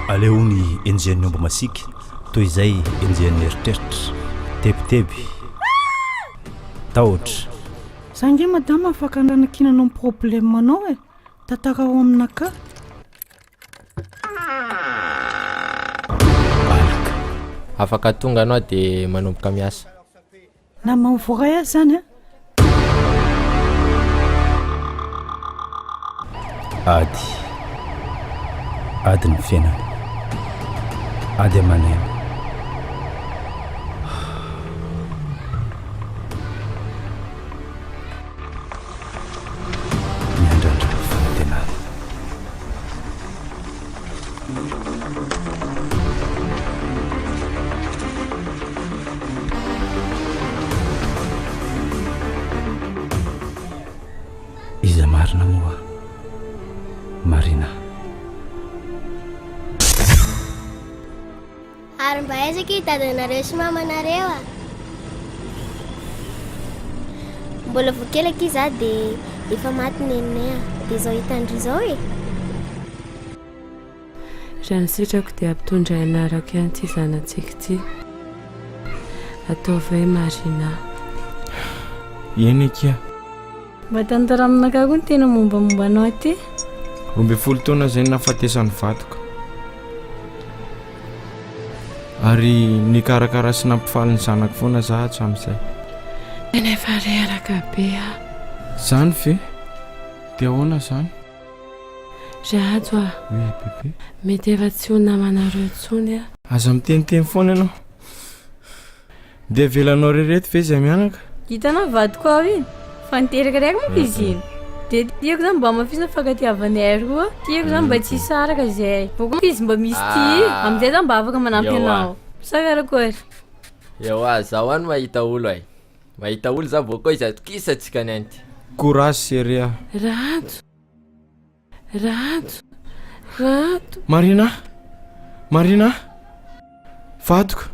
Aleo ny enjehin'ny omby masiaka toy izay enjehin'ny eritreritra. Tebiteby. Tahotra. Za nge madama afaka anakinanao ny problème anao e! Tantarao aminakahy. Alika. Afaka tonga anao dia manomboka miasa. Naman'ny voaray aza izany an! Ady. Ady ny fiainana. Ady aman'aina. Miandrandra fanantenana. Iza marina moa Marina? Ary mba aiza akia dadanareo sy mamanareo a? Mbola vao kely akia za dia efa maty neninay a! Dia izao hitan-dry izao e! Raha ny sitrako dia ampitondray anarako ihany ity zanatsika ity. Ataovy hoe Marina. Eny akia. Mba tantara aminakahy koa ny tena mombamomba anao aty. 12 taona izay ny nahafatesan'ny vadiko. Ary nikarakara sy nampifaly ny zanako foana za hatramin'izay. Tena efa reraka be aho. Zany ve? Dia ahoana izany? Rajo a! Oui bébé. Mety efa tsy ho namanareo intsony aho. Aza miteniteny foana ianao. Dia avelanao irery eto ve izay mianaka? Hitanao vadiko ao iny? Fa niteraka raiky manko izy iny. Dia tiako zany mba hamafisina ny fankatiavanay roa. Tiako zany mba tsy hisaraka izahay. Vao koa izy mba misy tia, amin'izay za mba afaka manampy anao. Sa karakory? Ewa, zaho any mahita olo ay. Mahita olo za bôkô izy atokisantsika ny anty. Courage chérie a. Rajo! Rajo! Rato! Marina! Marina! Vadiko!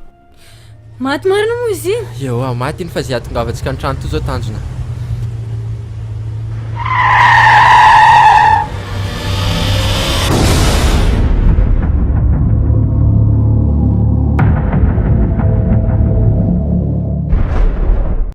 Maty marina moa izy iny? Ewa, maty iny fa ze hahatongavantsika an-trano to zao tanjona.